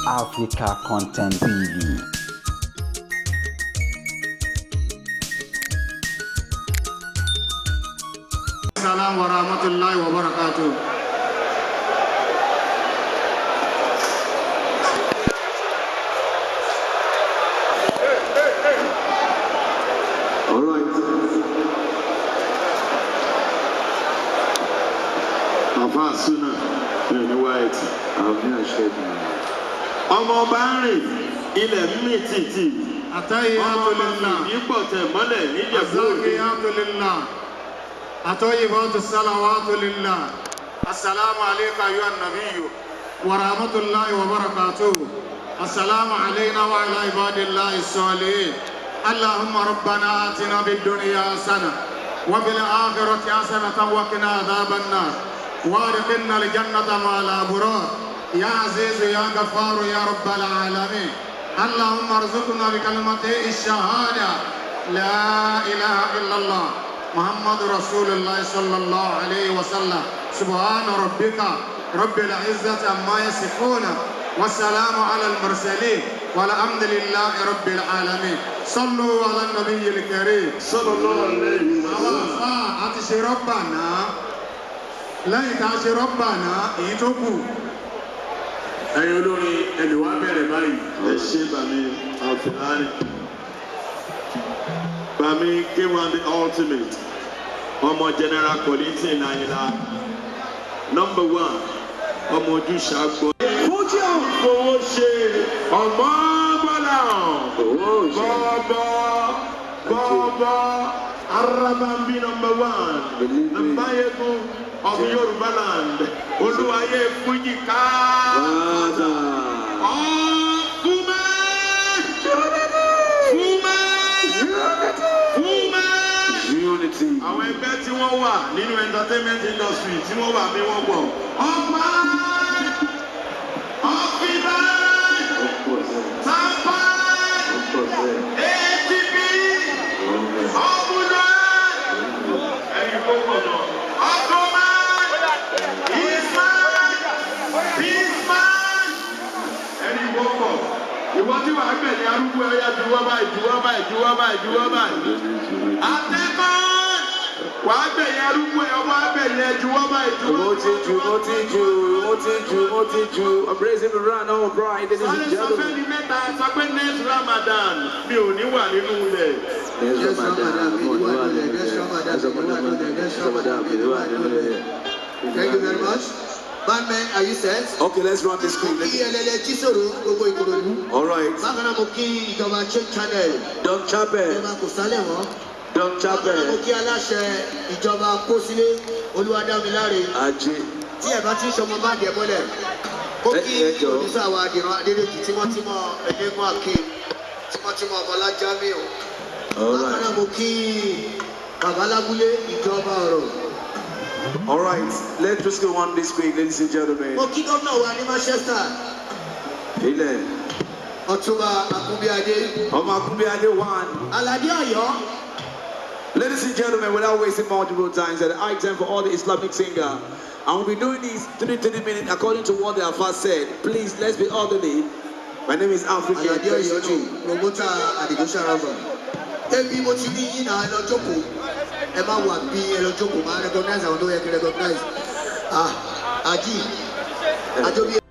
Africa Content TV. Salam wa rahmatullahi wa barakatuh. All right. Àfa Suna ní white. Àmì àṣẹ ìdùnnú. Ọmọ ọba ń rìn ilẹ̀ ń mì tìtì. Ọmọ Atayyatu ọba lillah. fìdí pọ̀tẹ̀ mọ́lẹ̀ níjẹ̀bú òde. Azakiyatu lillah. Atayyibatu salawatu lillah. Assalamu alayka ayyuhan nabiyyu wa rahmatullahi wa barakatuh. Assalamu alayna wa ala ibadillahi salihin. Allahumma rabbana atina fid dunya hasana wa fil akhirati hasanatan wa qina adhaban nar. وادخلنا الجنة مع الأبرار يا عزيز يا غفار يا رب العالمين. اللهم ارزقنا بكلمة الشهادة لا إله إلا الله محمد رسول الله صلى الله عليه وسلم. سبحان ربك رب العزة عما يصفون والسلام على المرسلين والحمد لله رب العالمين. صلوا على النبي الكريم. Sallallahu alaihi Àwọn wasallam. àfáà àti ṣe rọ́bà náà lẹ́yìn tá a ṣe rọ́bà náà èyí tó kù. Ẹ̀yin olórin ẹnì wá bẹ̀rẹ̀ báyìí. Ẹ ṣe bàmí Alfilani. Bàmí K1 the ultimate. Ọmọ General Kollington Ayinla. Number one. Ọmọ ojúṣà gbọ́. Fújì ọ̀. Fowó ṣe ọmọ bọ́lá. Owó òṣè. Bọ́ọ̀bọ́ bọ́ọ̀bọ́ Arabambi number one. Believe The me. Mayegun of Yoruba land. Olúwayé Fújì ká. Bàdà. Fúnmẹ́! Fúnmẹ́! Fúnmẹ́! Unity. Àwọn ẹgbẹ́ tí wọ́n wà nínú entertainment industry tí wọ́n wà bí wọ́n pọ̀. Ọ̀pá! Ọ̀fìbá! Of course. Tàpá! Of course. ATP! Ọ̀bùnà! Ẹ̀yin kò pọ̀ náà. Ọ̀kọ̀má! Ìsmá! Bísmá! Ẹni kò pọ̀. Ìwọ tí wàá gbẹ̀yìn arúgbó ẹ̀yà juwọ́ báyìí juwọ́ báyìí juwọ́ báyìí juwọ́ báyìí. Atẹ́kọ̀ọ́! Wàá gbẹ̀yìn arúgbó ẹ̀ ọmọ abẹ̀yìn ẹ̀ juwọ́ báyìí juwọ́. Mo ti jù, mo ti jù, mo ti jù, mo ti jù. I'm raising the round of pride, ladies and Sáré sọ gentlemen. fẹ́ni mẹ́ta sọ pé next Ramadan mi ò ní wà nínú ilẹ̀. Next Yes, Ramadan, Ramadan, mo ní wà nínú yes, ilẹ̀. Ramadan, Next Ramadan, next Ramadan, mi ní wà nínú ilẹ̀. Thank you very much. Bandmen, are you set? Okay, let's run this Mo quick. kí ẹlẹ́lẹ́ jísòrò gbogbo Ìkòròdú. All right. Bákan náà mo kí ìjọba Change Channel. Don Chapel. Ìjọba kò sálẹ̀ wọ́n. Don Bákan náà mo Chapel. kí aláṣẹ ìjọba Kósílé Olúwadámiláre. Ajé. Tí ẹ̀ bá ti ń sọmọ bá dẹ̀ mọ́lẹ̀. Mo kí Ẹ jọ̀ọ́. oníṣẹ́ àwọn Adìran Adédèjì tímọ́tímọ́ Ẹlẹ́gùn Akeem tímọ́tímọ́ Bọ́lá Jamiu. All Bákan náà right. mo kí bàbá lábúlé ìjọba ọ̀rọ̀. All right. Let's just go on this quick, ladies and gentlemen. Mo kí gómìnà wa ní Manchester, Ilẹ̀. Ọ̀túnba Akúnbíadé. Ọmọ Akúnbíadé one. Aládé Ọ̀yọ́. Ladies and gentlemen, without wasting multiple times, the item for all the Islamic singer. And we'll be doing this 3 minutes according to what the Alpha said. Please, let's be orderly. My name is African. Aládé Ọ̀yọ́ nù, promoter Adigun Sharava. Ebi mo ti rí yín náà ẹ lọ jókòó. Ẹ má wà bí ẹ lọ jókòó máa recognize àwọn tó yẹ kí recognize. Ah, Ají, Ajóbi.